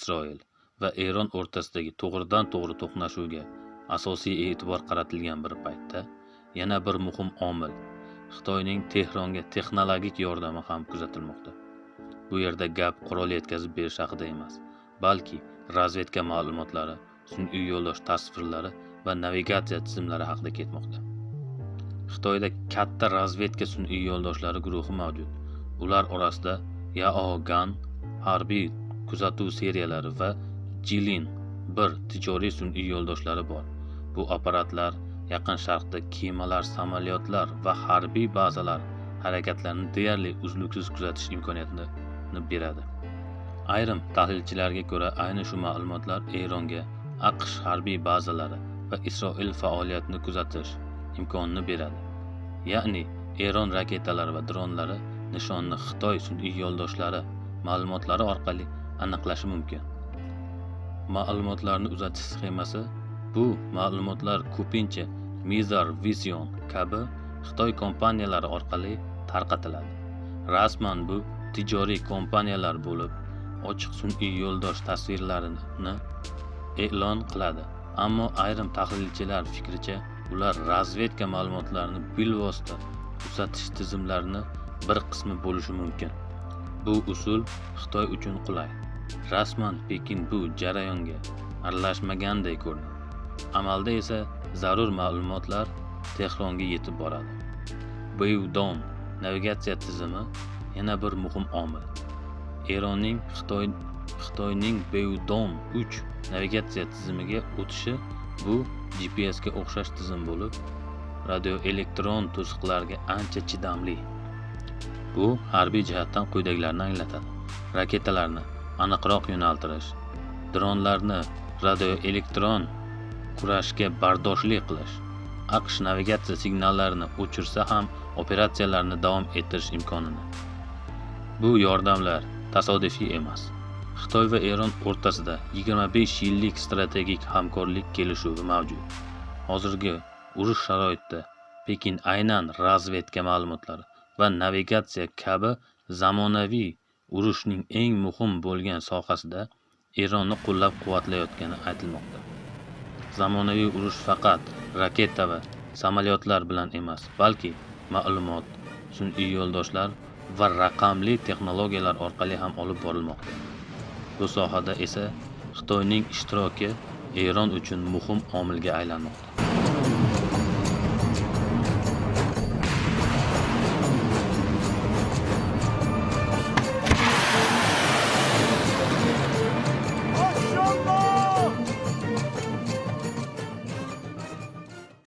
Isroil va Eron o'rtasidagi to'g'ridan-to'g'ri to'qnashuvga asosiy e'tibor qaratilgan bir paytda, yana bir muhim omil – Xitoyning Tehronga texnologik yordami ham kuzatilmoqda. Bu yerda gap qurol yetkazib berish haqida emas, balki razvedka ma'lumotlari, sun'iy yo'ldosh tasvirlari va navigatsiya tizimlari haqida ketmoqda. Xitoyda katta razvedka sun'iy yo'ldoshlari guruhi mavjud. Ular orasida Yaogan harbiy kuzatuv seriyalari va Jilin 1 tijoriy sun'iy yo'ldoshlari bor. Bu apparatlar Yaqin Sharqda kemalar, samolyotlar va harbiy bazalar harakatlarini deyarli uzluksiz kuzatish imkoniyatini beradi. Ayrim tahlilchilarga ko'ra, ayni shu ma'lumotlar Eronga AQSh harbiy bazalari va Isroil faoliyatini kuzatish imkonini beradi. Ya'ni Eron raketalari va dronlari nishonni Xitoy sun'iy yo'ldoshlari ma'lumotlari orqali aniqlashi mumkin. Ma'lumotlarni uzatish sxemasi: bu ma'lumotlar ko'pincha Mizar Vision kabi Xitoy kompaniyalari orqali tarqatiladi. Rasman bu tijoriy kompaniyalar bo'lib, ochiq sun'iy yo'ldosh tasvirlarini e'lon qiladi. Ammo ayrim tahlilchilar fikricha, ular razvedka ma'lumotlarini bilvosita uzatish tizimlarini bir qismi bo'lishi mumkin. Bu usul Xitoy uchun qulay. Rasman Pekin bu jarayonga aralashmaganday ko'rinadi. Amalda esa zarur ma'lumotlar Tehronga yetib boradi. Beidou navigatsiya tizimi yana bir muhim omil. Eronning Xitoyning Beidou 3 navigatsiya tizimiga o'tishi, bu GPS ga o'xshash tizim bo'lib, radioelektron to'siqlarga ancha chidamli. Bu harbiy jihatdan quyidagilarni anglatadi: raketalarni aniqroq yo'naltirish, dronlarni radioelektron kurashga bardoshli qilish, AQSh navigatsiya signallarini o'chirsa ham operatsiyalarni davom ettirish imkonini. Bu yordamlar tasodifiy emas. Xitoy va Eron o'rtasida 25 yillik strategik hamkorlik kelishuvi mavjud. Hozirgi urush sharoitida Pekin aynan razvedka ma'lumotlari va navigatsiya kabi zamonaviy urushning eng muhim bo'lgan sohasida Eronni qo'llab-quvvatlayotgani aytilmoqda. Zamonaviy urush faqat raketa va samolyotlar bilan emas, balki ma'lumot, sun'iy yo'ldoshlar va raqamli texnologiyalar orqali ham olib borilmoqda. Bu sohada esa Xitoyning ishtiroki Eron uchun muhim omilga aylanmoqda.